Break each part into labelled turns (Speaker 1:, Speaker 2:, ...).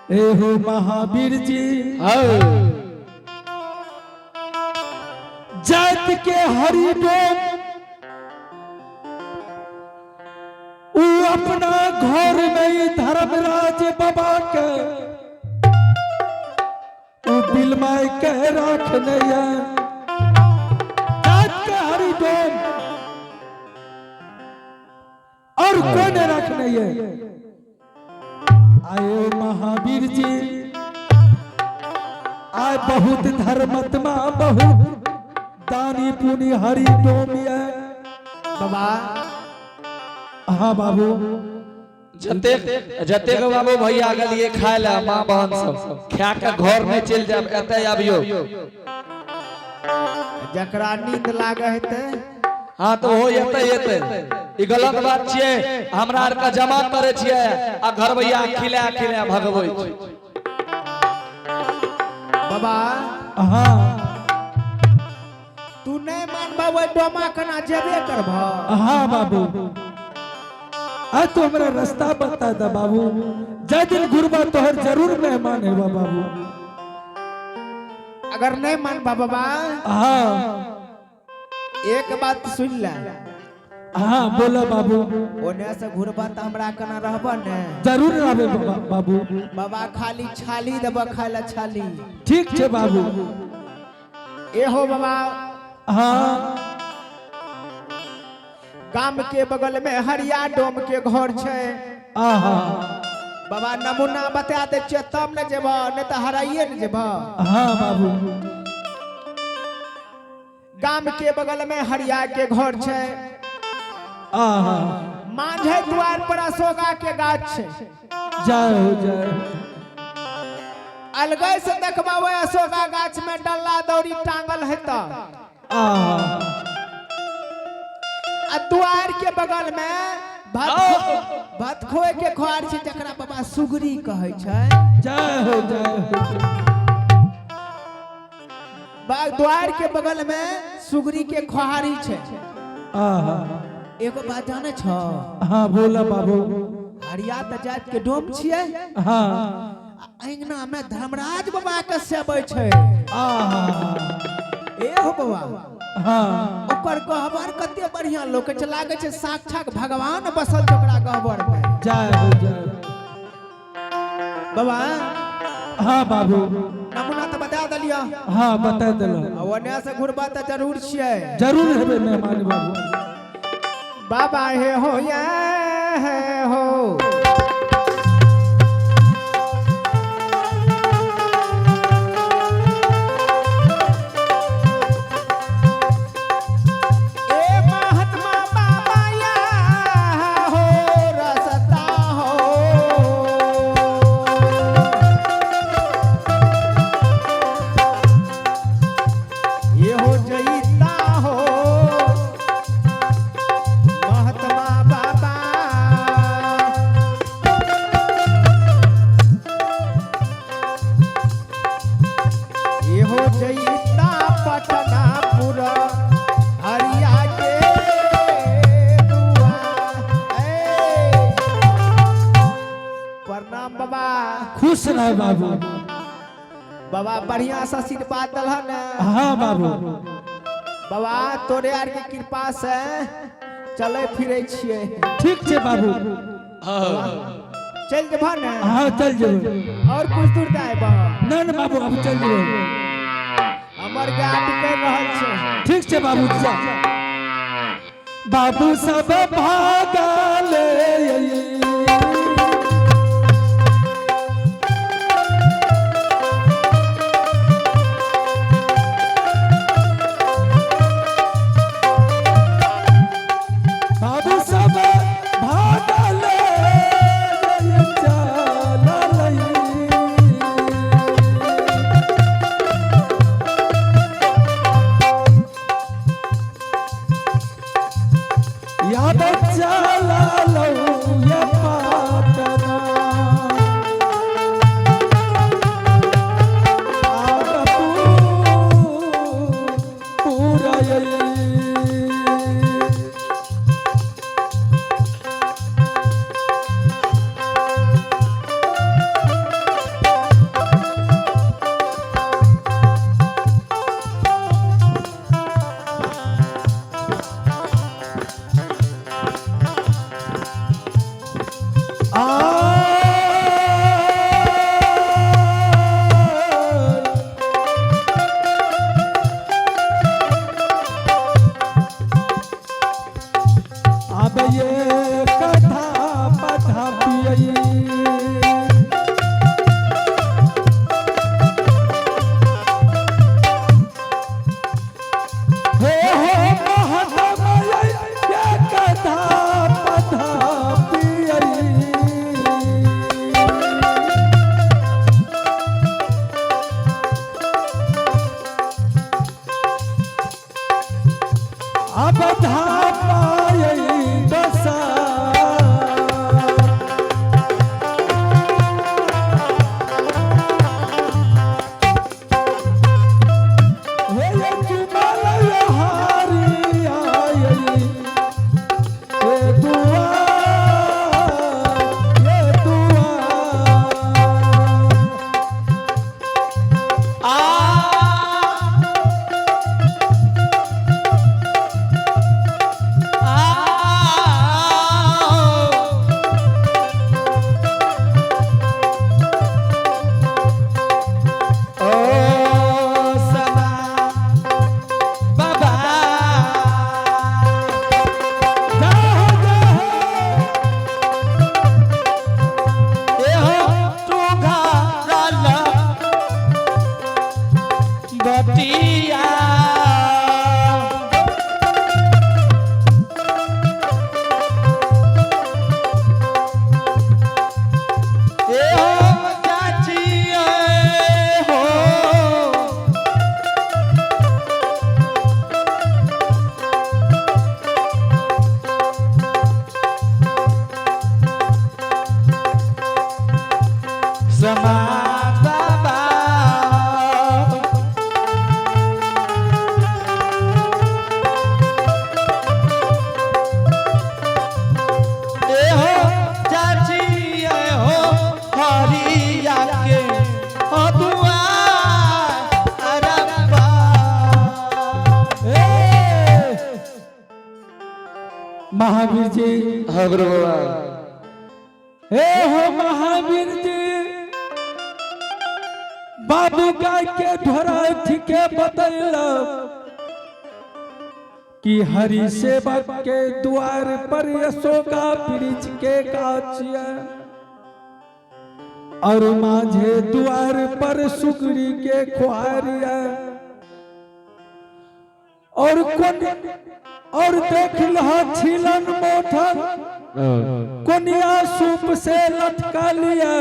Speaker 1: ए हो महावीर जी।
Speaker 2: हाँ।
Speaker 1: जात के हरिडोम ऊ अपना घर में ही धर्मराज बाबा के ऊ बिलमाय के रखने है। जात के हरिडोम और कौन रखने है। आयो महावीर जी, आय बहुत धर्मात्मा, बहुत दानी पुनि हरि डोम है।
Speaker 3: बाबा।
Speaker 1: हाँ बाबू।
Speaker 2: जतेक जतेक बाबू भैया गेलिए खाय ला, माँ बहन सब खा के घर में चलि जाब, एते आबियो।
Speaker 3: जकरा नींद लागे हेतै।
Speaker 2: हाँ, तो हो एते एते ई गलत बात छियै। हमरा आर के जमा करे छियै आ घर भैया खिला खिला भगबै छै।
Speaker 3: बाबा।
Speaker 1: हाँ।
Speaker 3: तू नहीं मानबा, ओहि डोमा कना जेबे करबह।
Speaker 1: हाँ बाबू, आ तो हमरा रास्ता बता दा बाबू। जय दिन गुरबा तोहर जरूर मेहमान है बाबू।
Speaker 3: अगर नहीं मानबा बाबा,
Speaker 1: हाँ।
Speaker 3: एक बात सुन ले।
Speaker 1: हाँ, बोला बाबू।
Speaker 3: ओने से घुरबा तऽ हमरा कना रहब ने?
Speaker 1: जरूर आबे बाबू।
Speaker 3: बाबा, खाली छाली देब खाय ला, छाली।
Speaker 1: ठीक छे बाबू।
Speaker 3: ए हो बाबा।
Speaker 1: हाँ।
Speaker 3: गाम के बगल में हरिया डोम के घर छै।
Speaker 1: आहा।
Speaker 3: बाबा, नमूना बता दै छियै तब ने जेबह, नहीं तऽ हराइए ने जेबह।
Speaker 1: हाँ बाबू।
Speaker 3: गाम के बगल में हरिया के घर छै।
Speaker 1: आहा।
Speaker 3: मांझे द्वार पर अशोका के गाछ छै।
Speaker 1: जय हो, जय हो।
Speaker 3: अलगे से देखबा, ओहि अशोका गाछ में डल्ला दौरी टांगल है तऽ
Speaker 1: आहा।
Speaker 3: आ द्वार के बगल में भात भात खोए के खोआर छै, जकरा बाबा सुगरी कहै छै।
Speaker 1: जय हो, जय हो।
Speaker 3: द्वार के बगल में सुगरी के खोहारी छै।
Speaker 1: आहा।
Speaker 3: एगो बात जाने छौ?
Speaker 1: हाँ, बोला बाबू।
Speaker 3: हरिया तऽ जात के डोम छियै।
Speaker 1: हाँ।
Speaker 3: आ अङ्गना में धर्मराज बाबा के सेबै छै।
Speaker 1: आहा।
Speaker 3: ए हो बाबा।
Speaker 1: हाँ।
Speaker 3: ओकर गहबर कते बढ़िया लोक छै, लागै छै साक्षात भगवान बसल छै ओकरा गहबर में।
Speaker 1: जय हो, जय हो।
Speaker 3: बाबा।
Speaker 1: हाँ बाबू।
Speaker 3: नमूना तऽ बता देलियऽ।
Speaker 1: हाँ, बता दिलो।
Speaker 3: आ ओने से घुरबा तऽ जरूर छियै।
Speaker 1: जरूर हेबे मेहमान बाबू।
Speaker 3: बाबा हे हो, ये हे हो। ए महात्मा बाबा या हो रसता हो। ये हो जईता हो महात्मा बाबा। ये हो जईता पटनापुर हरिया के दुआ। ए, प्रणाम बाबा।
Speaker 1: खुश रहे बाबू।
Speaker 3: बाबा, बढ़िया से आशीर्वाद दलह ने?
Speaker 1: हाँ बाबू।
Speaker 3: बाबा, तोरे आर के कृपा से चले फिरे छियै।
Speaker 1: ठीक छे बाबू।
Speaker 3: चल जेबह ने?
Speaker 1: हाँ, चल जेबै।
Speaker 3: और कुछ दूर जाए बा?
Speaker 1: ना ना बाबू, अब चल जेबै।
Speaker 3: हमर गाड़ी कर रहल छै।
Speaker 1: ठीक छे बाबू, जा बाबू। सब भागल। बाबू सब भागल चलल। याद चला लो ये पाटना आब पूरा ये। जी।
Speaker 2: हाँ गुरु बाबा।
Speaker 1: हे हो महावीर जी, बाबू गाय के ढोरा के बतैल कि हरि सेवक के द्वार पर अशोका वृक्ष के गाछ है और माझे द्वार पर सुगरी के खुआरी है और कोन और देख लह छिलन मोठन कोनिया सूप से लटका लिया।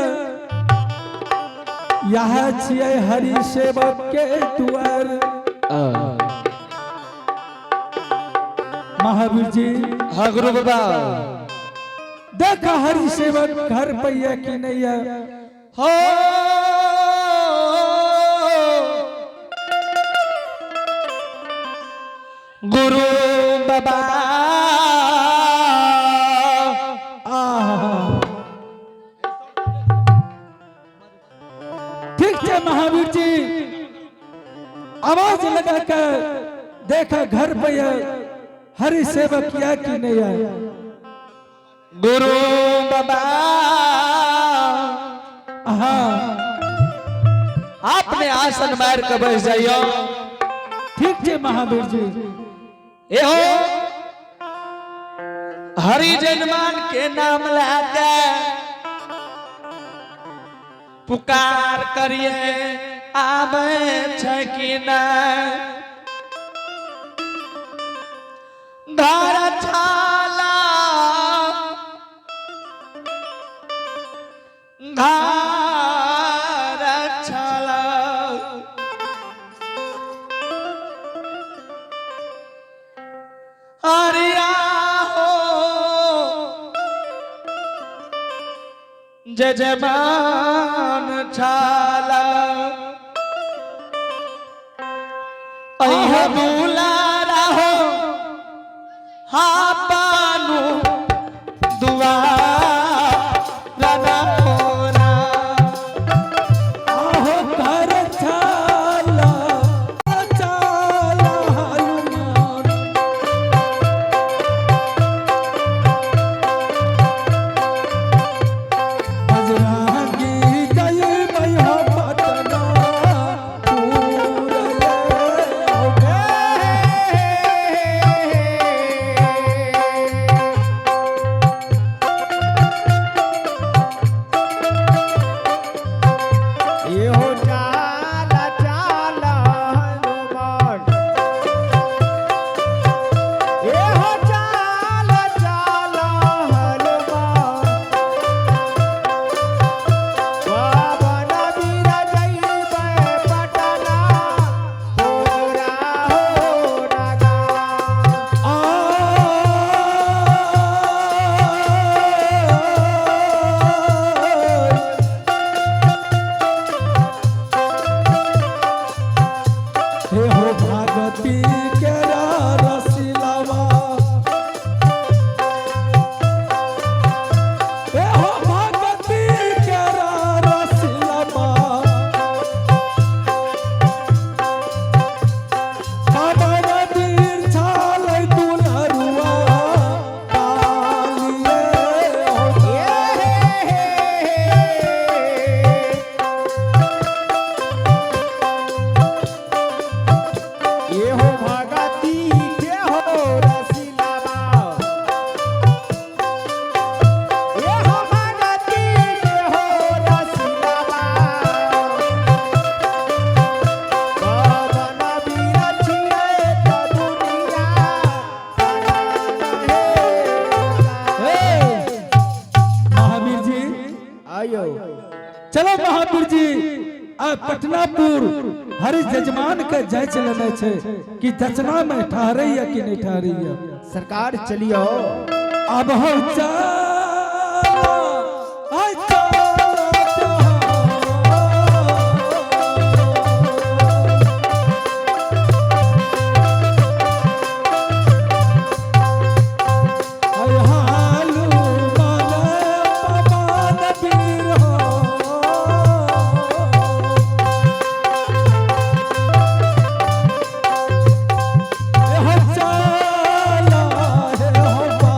Speaker 1: यह छियै हरि सेवक के द्वार। महावीर जी।
Speaker 2: हाँ गुरु बाबा।
Speaker 1: देखा हरि सेवक घर पे है कि नहीं है।
Speaker 2: हो गुरु बाबा।
Speaker 1: आहा। ठीक है महावीर जी, आवाज लगा कर देखा घर पे है हरि सेवक किया कि नहीं है।
Speaker 2: गुरु बाबा।
Speaker 1: हाँ।
Speaker 2: आपने आसन मार के बैठ जाइयो।
Speaker 1: ठीक है महावीर जी।
Speaker 2: ए हो हरि जनमान के नाम लाके पुकार करिए, आवे छै कि नहीं? धारा छाला धारा छाला हरिया हो जजमान छाला अह दुलारा हो हा पानु दुआरा ना होना।
Speaker 1: आहो घर छाला छाला हनुमान। बजरंगी जय मय हो पटना पूर ले।
Speaker 3: एहो चाला चाला हनुमान, एहो चाला चाला हनुमान, बाबन वीर जइबै पटना पूरा हो नगा।
Speaker 1: आ हे हो भगती के रसिलवा, हे हो भगती के रसिलवा, बाबा वीर छालै दुलरुआ कालिए हो।
Speaker 3: ए हे हे हो भगती के हो रसिलवा, ए हो भगती के हो रसिलवा, पवन वीर छियै त दुनिया सनातन हे।
Speaker 1: हे महावीर जी।
Speaker 3: आयो।
Speaker 1: चलो महावीर जी, आ पटनापुर हरि जजमान के जायच लेने छे कि दचना में ठहरे या कि नहीं ठहरे।
Speaker 3: सरकार चलियो।
Speaker 1: अब हो चलो, आ चलो। हाय हालू माने पवन वीर हो। हे हो चला, हे हो बा।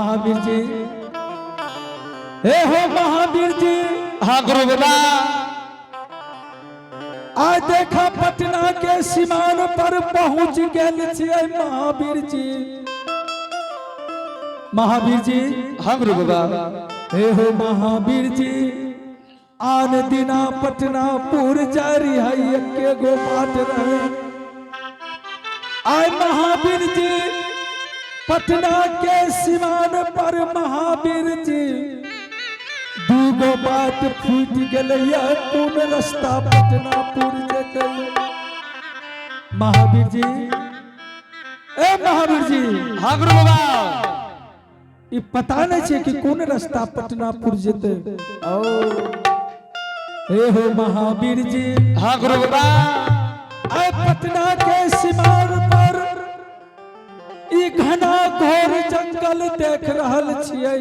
Speaker 1: महावीर जी, हे हो महावीर जी।
Speaker 2: हाँ गुरु बाबा।
Speaker 1: आज देखा पटना के सीमान पर पहुंच गेल छियै महावीर जी। महावीर जी।
Speaker 2: हाँ गुरु बाबा।
Speaker 1: हे हो महावीर जी, आन दिना पटनापुर जारी है, एके गो बात रहे। आय महावीर जी, पटना के सीमान पर महावीर जी दूगो बात फूट गेलैया, कोन रास्ता पटनापुर जेतै? महावीर जी, ए महावीर जी।
Speaker 2: हाँ गुरु बाबा।
Speaker 1: ई पता नहीं छै कि कोन रास्ता पटनापुर जेतै। हे हो महावीर जी।
Speaker 2: हाँ गुरु बाबा।
Speaker 1: आय पटना के सीमान पर ई घना घोर जंगल देख रहल छियै।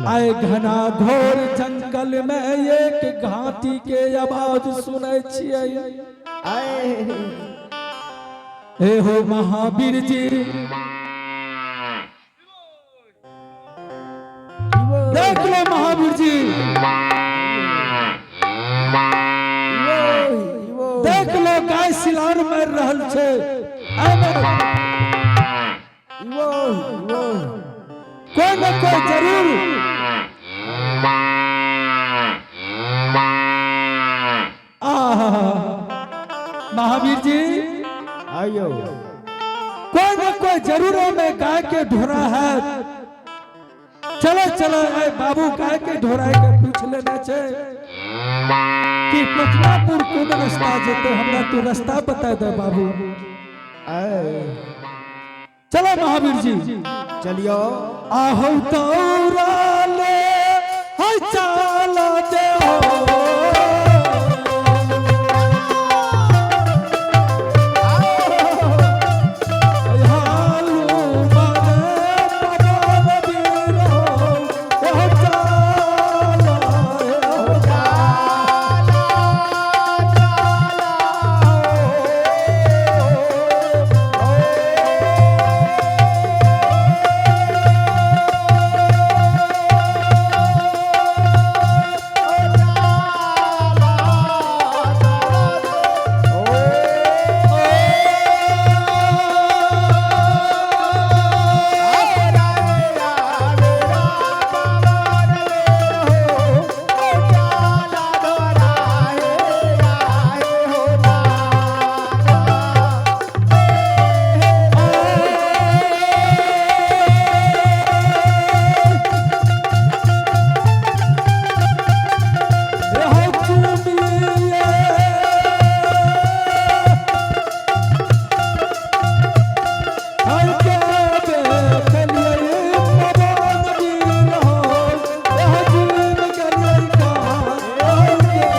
Speaker 1: आय घना घोर जंगल में एक घाटी के आवाज सुनै छियै। हे हो महावीर जी, देख लो महावीर जी, देख लो, गाय सिलार मार रहल छै। एहिमे कोई न कोई जरूर। आहा, महावीर जी।
Speaker 3: आयो।
Speaker 1: कोई न कोई जरूर में गाय के ढोरा है। चलो चलो, ए बाबू, गाय के ढोरा के पूछ लेना छे कि पटनापुर कोन रास्ता जेते, हमरा तू रास्ता बता दे बाबू। चलो महावीर जी।
Speaker 3: चलियो।
Speaker 1: आहो तौरा ले हाय चाला दे हो। हालू मने पवन वीर हो, एहो चाला, एहो। एहो चुमिए हर के देखलिए पवन वीर हो, एहो जीव गेलिए का हर के।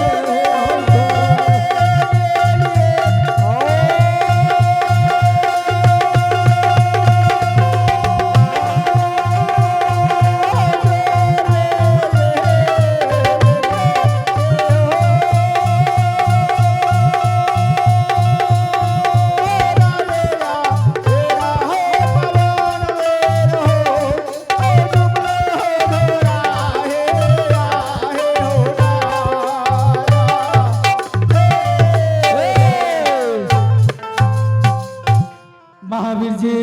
Speaker 1: महावीर जी।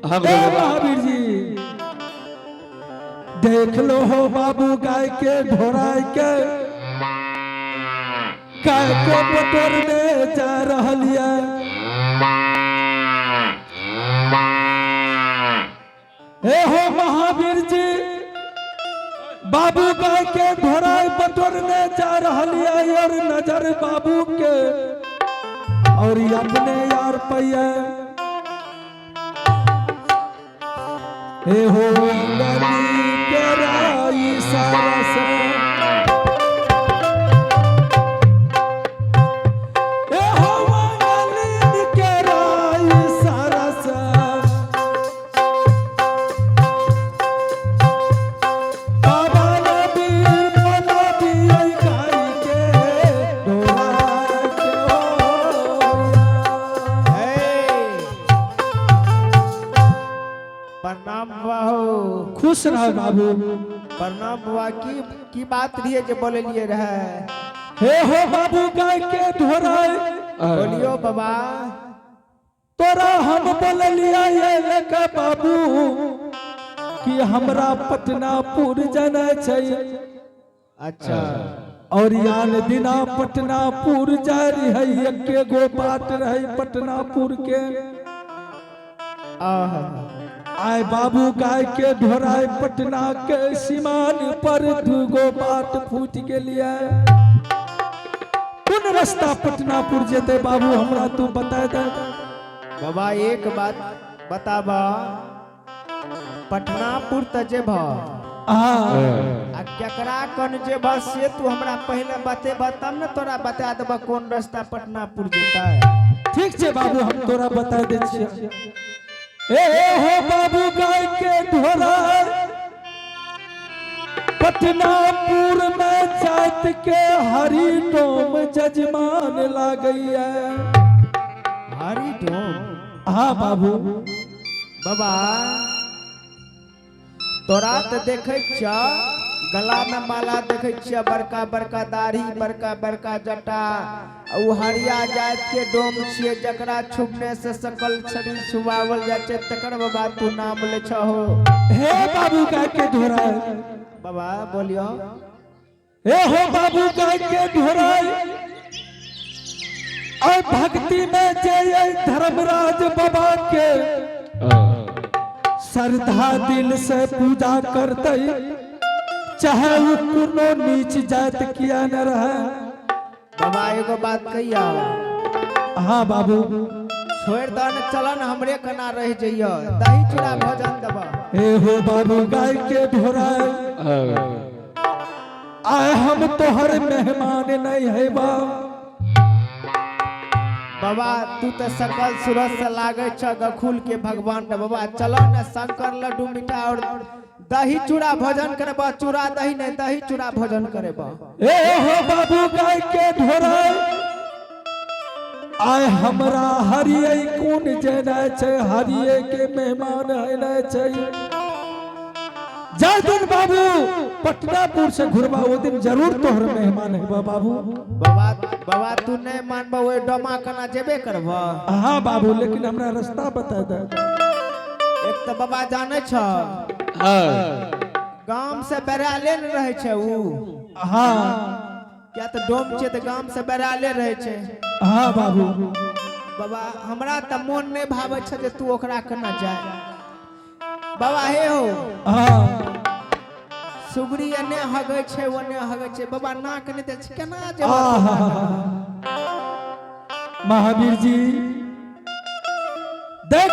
Speaker 2: हाँ,
Speaker 1: ए
Speaker 2: गुरु बाबा।
Speaker 1: महावीर जी, देख लो हो बाबू, गाय के ढोराय के गाय के बटोरने जा रहल ये। हे हो महावीर जी, बाबू गाय के ढोराय बटोरने जा रहल ये और नजर बाबू के और ये अपने यार पैया। हे हो अंगनी के राई सारा से, हे हो अंगनी के राई सारा से, बाबा नबीर बना दिए गाय के डोरा के हो।
Speaker 3: प्रणाम बाबू।
Speaker 1: खुश रह बाबू।
Speaker 3: प्रणाम बुआ। की की बात रहिए जे बोललिए रहे?
Speaker 1: हे हो बाबू गाय के ढोराए।
Speaker 3: बोलियो बाबा।
Speaker 1: तोरा हम बोललिया ये लेके बाबू कि हमरा पटनापुर जाना छै।
Speaker 3: अच्छा।
Speaker 1: और यान दिना पटनापुर जा रही है, एके गो बात रहे पटनापुर के।
Speaker 3: आहा।
Speaker 1: आय बाबू गाय के ढोराए, पटना के सीमान पर दूगो बाट फूट गेलिए। कोन रास्ता पटनापुर जेते बाबू, हमरा तू बता दे।
Speaker 3: बाबा, एक बात बताबा, पटनापुर त जेब
Speaker 1: हाँ।
Speaker 3: आ केकरा कन जेब से तू हमरा पहले बतेबह तब ने तोरा बता देबह कोन रास्ता पटनापुर जेतै।
Speaker 1: ठीक छै बाबू, हम तोरा बता दै छियै। ए हो बाबू गाय के ढोरा, पटनापुर में जात के हरी डोम जजमान लागैया।
Speaker 3: हरी डोम?
Speaker 1: हाँ बाबू।
Speaker 3: बाबा, तोरा तऽ देखै छियह, गला में माला देखै छियह, बड़का बड़का दाढ़ी, बड़का बड़का जटा। आ उ हरिया जात के डोम छियै, जकरा छुपने से सकल शरीर छुआवल जाइ छै, तकर बाबा तू नाम लै छहो।
Speaker 1: हे बाबू गाय के ढोरा।
Speaker 3: बाबा, बोलियो।
Speaker 1: हे हो बाबू गाय के ढोरा, और भक्ति में जय धर्मराज बाबा के श्रद्धा दिल से पूजा करते, चाहे वो कोनो नीच जात किया न रहे।
Speaker 3: बाबा, एगो बात कहिया?
Speaker 1: हाँ बाबू।
Speaker 3: छोड़ि दह ने, चल न हमरे कना रहि जइयो, दही चूड़ा भोजन देबह।
Speaker 1: हे हो बाबू गाय के ढोरा, आए हम तोहर मेहमान नहीं है बा।
Speaker 3: बाबा, तू तऽ सकल सूरत से लागै छ गखुल के भगवान रे। बाबा, चल ने, शंकर लड्डू मिठा और दही चूड़ा भोजन करबह। चूड़ा दही नहीं, दही चूड़ा भोजन करबह।
Speaker 1: ए हो बाबू गाय के ढोरा, आय हमरा हरिये कोन जेना छै, हरिये के मेहमान है नै छै। जाय दिन बाबू पटनापुर से घुरबा, ओ दिन जरूर तोहर मेहमान है बाबू।
Speaker 3: बाबा, बाबा, तू नहीं मानबह, ओहि डोमा कना जेबे करबह?
Speaker 1: हाँ बाबू, लेकिन हमरा रास्ता बता दे।
Speaker 3: एक तऽ बाबा जानै छ, गाम से बेराले ने रहै छै ऊ। किया तऽ डोम छै तऽ गाम से बेराले रहै छै।
Speaker 1: हाँ बाबू।
Speaker 3: बाबा, हमरा तऽ मोन नहि भाबै छै जे तू ओकरा केना जाय। बाबा, हे हो। सुगरी एने हगै छै, ओने हगै छै। बाबा, नाक नहि दै छै, केना जेबह?
Speaker 1: आहा। महावीर जी, देख।